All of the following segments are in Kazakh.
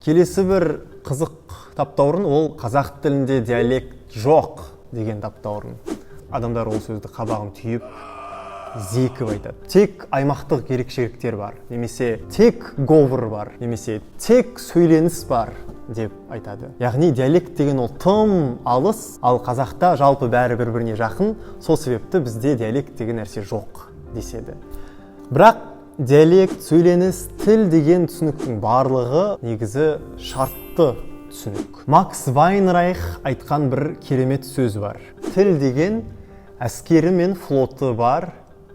Келесі бір қызық таптаурын — ол «қазақ тілінде диалект жоқ» деген таптаурын. Адамдар ол сөзді қабағын түйіп, зекіп айтады. Тек аймақтық ерекшеліктер бар немесе тек говор бар немесе тек сөйленіс бар деп айтады. Яғни диалект деген ол тым алыс, ал қазақта жалпы бәрі бір біріне жақын, сол себепті бізде диалект деген нәрсе жоқ деседі. Бірақ диалект, сөйленіс, тіл деген түсініктің барлығы негізі шартты түсінік. Макс Вайнрайх айтқан бір керемет сөз бар: «Тіл деген — әскері мен флоты бар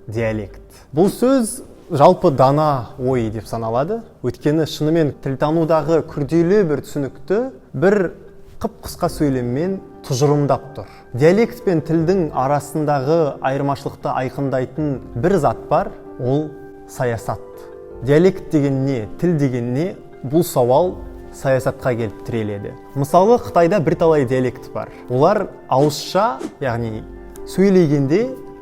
диалект». Бұл сөз жалпы дана ой деп саналады, өйткені шынымен тілтанудағы күрделі бір түсінікті бір қып қысқа сөйлеммен тұжырымдап тұр. Диалект пен тілдің арасындағы айырмашылықты айқындайтын бір зат бар, ол — саясат. Диалект деген не, тіл деген не? Бұл сауал саясатқа келіп тіреледі. Мысалы, Қытайда бірталай диалект бар. Олар ауызша, яғни сөйлегенде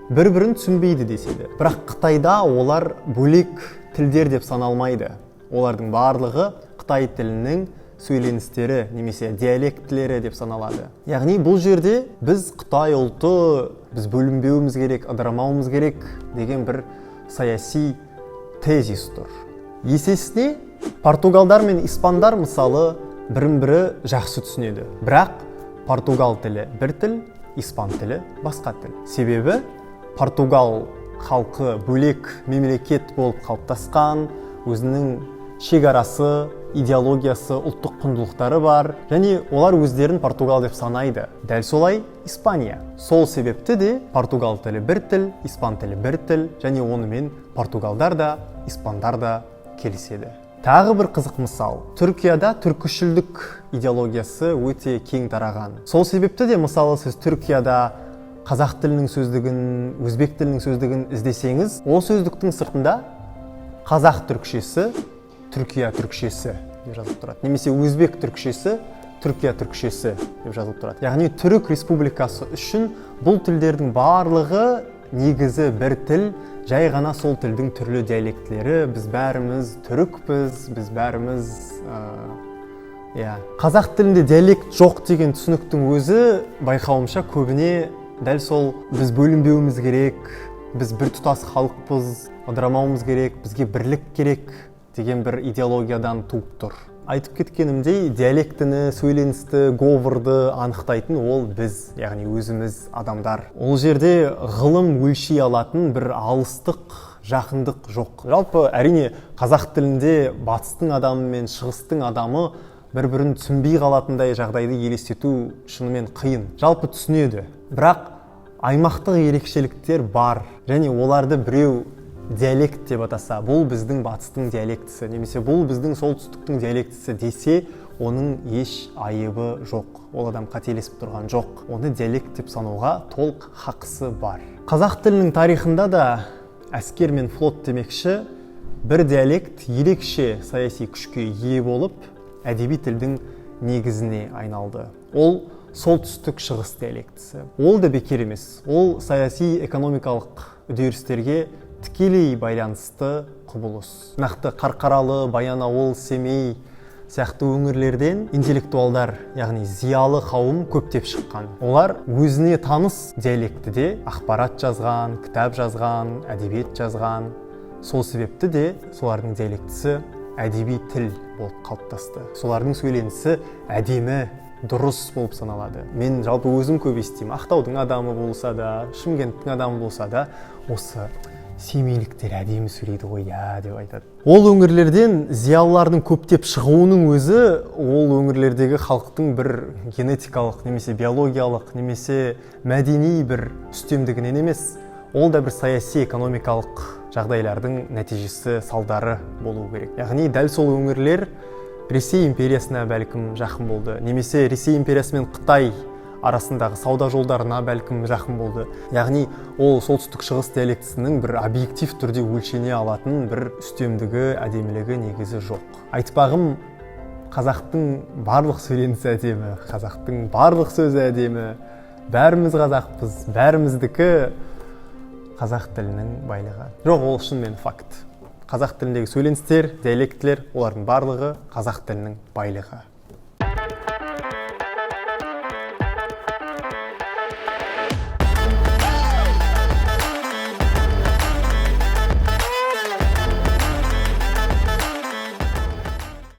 бір бірін түсінбейді деседі. Бірақ Қытайда олар бөлек тілдер деп саналмайды. Олардың барлығы қытай тілінің сөйленістері немесе диалектілері деп саналады. Яғни бұл жерде біз қытай ұлты, біз бөлінбеуіміз керек, ыдырамауымыз керек деген бір саяси тезис тұр. Есесіне португалдар мен испандар, мысалы, бірін бірі жақсы түсінеді. Бірақ португал тілі бір тіл, испан тілі басқа тіл. Себебі португал халқы бөлек мемлекет болып қалыптасқан, өзінің шекарасы, идеологиясы, ұлттық құндылықтары бар және олар өздерін португал деп санайды. Дәл солай Испания. Сол себепті де португал тілі бір тіл, испан тілі бір тіл және онымен португалдар да, испандар да келіседі. Тағы бір қызық мысал: Түркияда түркішілдік идеологиясы өте кең тараған. Сол себепті де, мысалы, сіз Түркияда қазақ тілінің сөздігін, өзбек тілінің сөздігін іздесеңіз, ол сөздіктің сыртында «қазақ түркшесі», «Түркия түркшесі» деп жазылып тұрады немесе «өзбек түркшесі», «Түркия түркшесі» деп жазылып тұрады. Яғни Түрік Республикасы үшін бұл тілдердің барлығы негізі бір тіл, жай ғана сол тілдің түрлі диалектілері. Біз бәріміз түрікпіз, біз бәріміз иә. Қазақ тілінде диалект жоқ деген түсініктің өзі, байқауымша, көбіне дәл сол біз бөлінбеуіміз керек, біз біртұтас халықпыз, ыдырамауымыз керек, бізге бірлік керек деген бір идеологиядан туып тұр. Айтып кеткенімдей, диалектіні, сөйленісті, говорды анықтайтын ол біз, яғни өзіміз, адамдар. Ол жерде ғылым өлшей алатын бір алыстық, жақындық жоқ. Жалпы, әрине, қазақ тілінде батыстың адамы мен шығыстың адамы бір бірін түсінбей қалатындай жағдайды елестету шынымен қиын. Жалпы түсінеді, бірақ аймақтық ерекшеліктер бар және оларды біреу диалект деп атаса, бұл біздің батыстың диалектісі немесе бұл біздің солтүстіктің диалектісі десе, оның еш айыбы жоқ, ол адам қателесіп тұрған жоқ, оны диалект деп санауға толық хақысы бар. Қазақ тілінің тарихында да, әскер мен флот демекші, бір диалект ерекше саяси күшке ие болып, әдеби тілдің негізіне айналды. Ол — солтүстік шығыс диалектісі. Ол да бекер емес, ол саяси экономикалық үдерістерге тікелей байланысты құбылыс. Нақты Қарқаралы, Баянауыл, Семей сияқты өңірлерден интеллектуалдар, яғни зиялы қауым көптеп шыққан. Олар өзіне таныс диалектіде ақпарат жазған, кітап жазған, әдебиет жазған. Сол себепті де солардың диалектісі әдеби тіл болып қалыптасты. Солардың сөйленісі әдемі, дұрыс болып саналады. Мен жалпы өзім көп естимін, Ақтаудың адамы болса да, Шымкенттің адамы болса да, «осы семейліктер әдемі сөйлейді ғой, иә» деп айтады. Ол өңірлерден зиялылардың көптеп шығуының өзі ол өңірлердегі халықтың бір генетикалық немесе биологиялық немесе мәдени бір үстемдігінен емес, ол да бір саяси экономикалық жағдайлардың нәтижесі, салдары болу керек. Яғни дәл сол өңірлер Ресей империясына бәлкім жақын болды немесе Ресей империясы мен Қытай арасындағы сауда жолдарына бәлкім жақын болды. Яғни ол солтүстік шығыс диалектісінің бір объектив түрде өлшене алатын бір үстемдігі, әдемілігі негізі жоқ. Айтпағым, қазақтың барлық сөйленісі әдемі, қазақтың барлық сөзі әдемі. Бәріміз қазақпыз, бәріміздікі қазақ тілінің байлығы. Жоқ, ол шынымен факт. Қазақ тіліндегі сөйленістер, диалектілер, олардың барлығы қазақ тілінің байлығы.